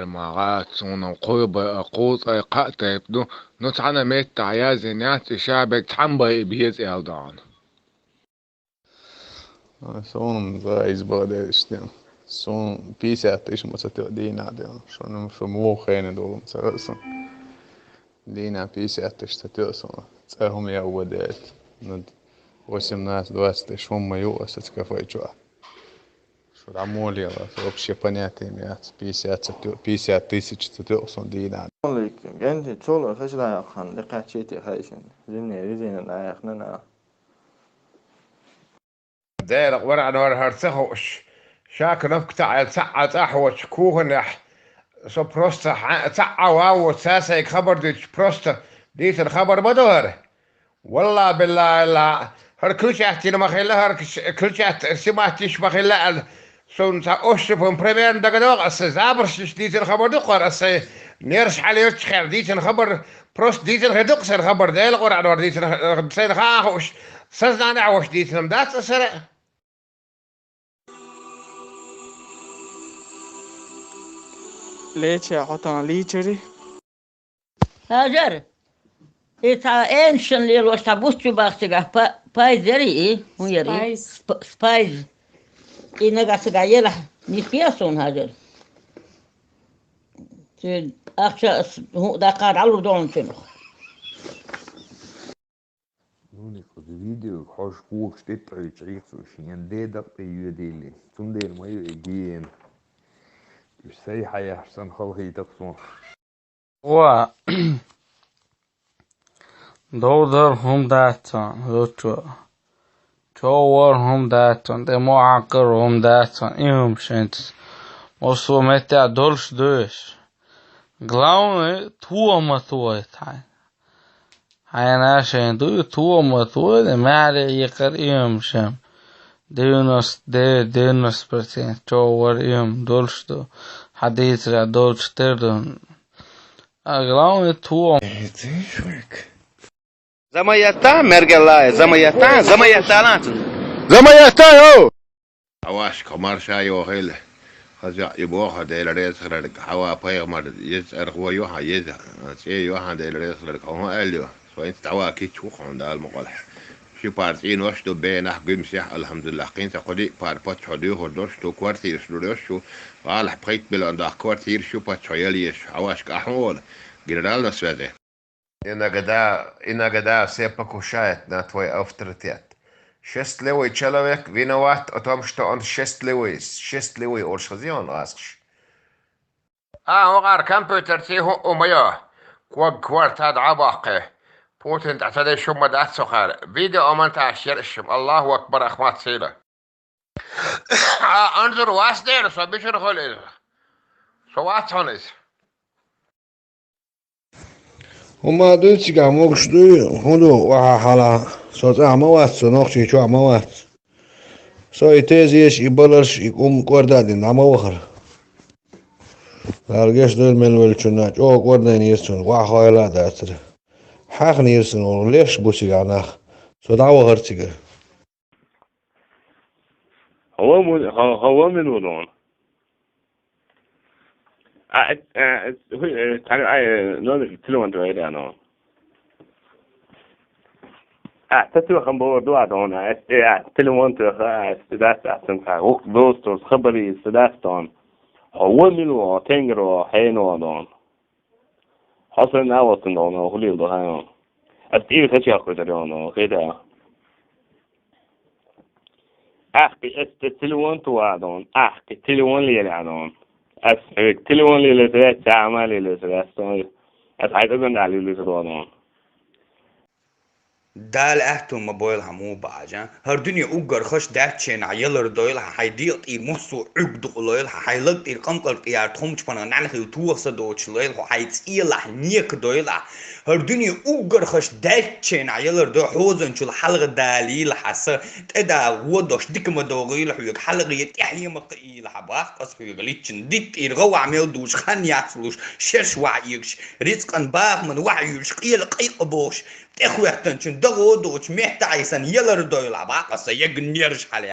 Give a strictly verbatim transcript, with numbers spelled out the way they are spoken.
Ма гӀа, суна кхоба, кхо цӀай кхаъ тайп ду, ну цхьана меттахь язйина яц, и ша бег цхьаьна бай и беза аьлла доӀана. Суна за иза баха дерриш дена. Суна пятьдесят тысяч ма ца тоьа дийнахь дена. Шуна шу муха хенан долу ца хаьа суна. Дийнахь пятьдесят тысяч ца тоьа суна. Цкъа хӀума ян вадаьлла. Ну, восемнадцать-двадцать тысяч хӀума ма ю аса цу кафе чохь. Шу дӀа молийла, вообще понятие яц. Пятьдесят ца тоьа, пятьдесят тысяч ца тоьа суна дийнахь. Алейкум. Генди чула хашла яхан, декачити хайшин. Зимне резина на яхнана. Дера къуръан вара хӀара ца хууш. Ша кнопка цхьаъ, цхьаъ цӀа хьочу куханехь. Со просто хьа-, цхьаъ ван воцу, ца сайга хабар дуьтуш, просто дийцина хабар ма ду хӀара. Валла, билла, илла, хӀара ключ аттина ма хилла, хӀара ключ-, ключ атта симат йиш ма хилла аьлла. Суна цхьа ощупом примерно дагадогӀу, аса забаршнаш дийцина хабар ду кхара, аса нераш хьалаерчхьара дийцина хабар, просто дийцина хир ду-кх сайн хабар, Делан къуръан вара дийцина, сайн хаа хууш, сознание а ваш дийцина дац аса. Леча хьо тан лийчари? Хьажар, и цхьа эншин лелош цхьа буц чу бахчигахь па-, пайз яри и, хӀун яри? Спайз. Сп-, спайз. И нагахь цигахь елахь, нисъе суна хьажар. Цуьнан ахча ас хӀун даккха дӀалур долчунах. Нуни кхуза видео хьожа когаш тӀе тӀойчу Ӏийхачо шен де дакъа тӀе йоьдийли. Цундела ма ю и гиена. Уьш сай хьаяхьаш санна халахийтар суна. Ва, довдар хӀума дац цхьана, зудчо. Човар хӀума дац цхьана, тӀе мохьаккар хӀума дац цхьана, и хӀума шайнца. Массо а меттехь долуш ду уьш. Главное, тоха ма тохийта хьайна. Хьайна шайн дуй, тоха ма тохийта, маьхьарий екхар и хӀума шен. Девяносто девять, девяносто процент човар и хӀума долуш ду. Хьан дийцарехь долчу тера ду. А главное, тоха. Замаятта, мергеллая, замаятта, замаятта ланца. Замаятта, йо! Хьавашка хьо марша йохийла. Хаза и боху Дела реза хиларг. Хьава пайхамар еза цӀархо ю хьан, еза цӀе ю хьан Дела реза хиларг. Хьо хӀун аьлла ю? Со хӀинца дӀаван кийча ву хьуна Дала мукъалахь. Ши пара цӀийнаш ду бенах, гуьмсех, алхьамдулиллахь, кхин ца кху диъ пара паччахьо доьхур ду, квартираш лур ю шу, гӀалахь пхийтта миллион даха квартираш ю паччахьо ялъеш, хьавашка ахьа вон, генерал на связи. Иногда, иногда все покушают на твой авторитет. Счастливый человек виноват о том, что он счастливый, счастливый олуш хаза йону асхаш. А, вакъара компьютер цӀе хӀуъу ма йо. Ког кварта дӀа а баккхий. Путин тӀе ца деш хӀума дац со хара. Видео монтаж яра шим. Аллаху акбар, ахмат сийла. А, Анзур вац дера, со бишар хила иза. Со вац хьуна иза. ХӀума дуй цигахь могуш дуй, хӀун ду, охьа хьала, со цӀахь ма вац, со нохчий чохь ма вац. Со и тезеш, и баларш, и кӀум кӀорда а дина, дӀа ма вахара. Дала гечдойла мел веллачунна, чӀогӀа кӀордайнера цунна, охьахойла а дацара. Хьаьхнера цунна, леш бу цигахь нах. Со дӀавахара цигара. Хьо ван ву-, хьо, хьо ван мила ву дуьйна? А, э, э, хӀу-, э, тхьана, а, э, номер телефон тӀе вайра, ну. А, ца тоьхна бохур ду а дуьйна, э, э, а, телефон тоьхна, а, э, дац а цунна, а, вукху достур, хабар йийца дац дуьйна. Хьо ван мила ву, хьо тенгара ву, хьо хьенан ву дуьйна? Хьо сан а вацан дуьйна, хӀун леладо хьайна? Ас тӀера хача кхуьйтур йону, хета. Ахкхи, ас те телефон ту а дуьйна, ахкхи, телефон лелий а дуьйна. Ас хьоьга телефон лелийта вац, цхьа а ма лелийта вац, дуьйна. Ас хьайн цӀа ган а лелийта дуьйна. Дала аьтту ма бойла хьан муха баӀажа. ХӀара дуьне уггар хаш даьчченахь ялар дойла хьан, хьайн декъа тӀе массо а Ӏуьрг дукъалойла хьан, хьайн лаг тӀера къамкъар тӀе яр тхумчу панах нӀаьнхил тоха са доцуш лойла хьо, хьайн цӀийлахь нека дойла ахь. ХӀара дуьне уггар хаш даьчченахь ялар дой, хьозанчул хьалха далийла хьан са, тӀе да гӀо дош дика ма догӀийла хьоьга, хьалха я тӀаьхье ма кхиийла хьан, баккъаза хьоьга личчина дитта тӀера гӀа ваьхьа мел душ, хан яц луш, шерш ваьхьа эгаш, рицкъан бахаман ваьхьа юьлуш, къела къайкъа бохуш, тӀехӀоьттанчун дагӀо доцуш, метта Ӏийсан ялар дойла хьан, баккъаза яган мераш хьале.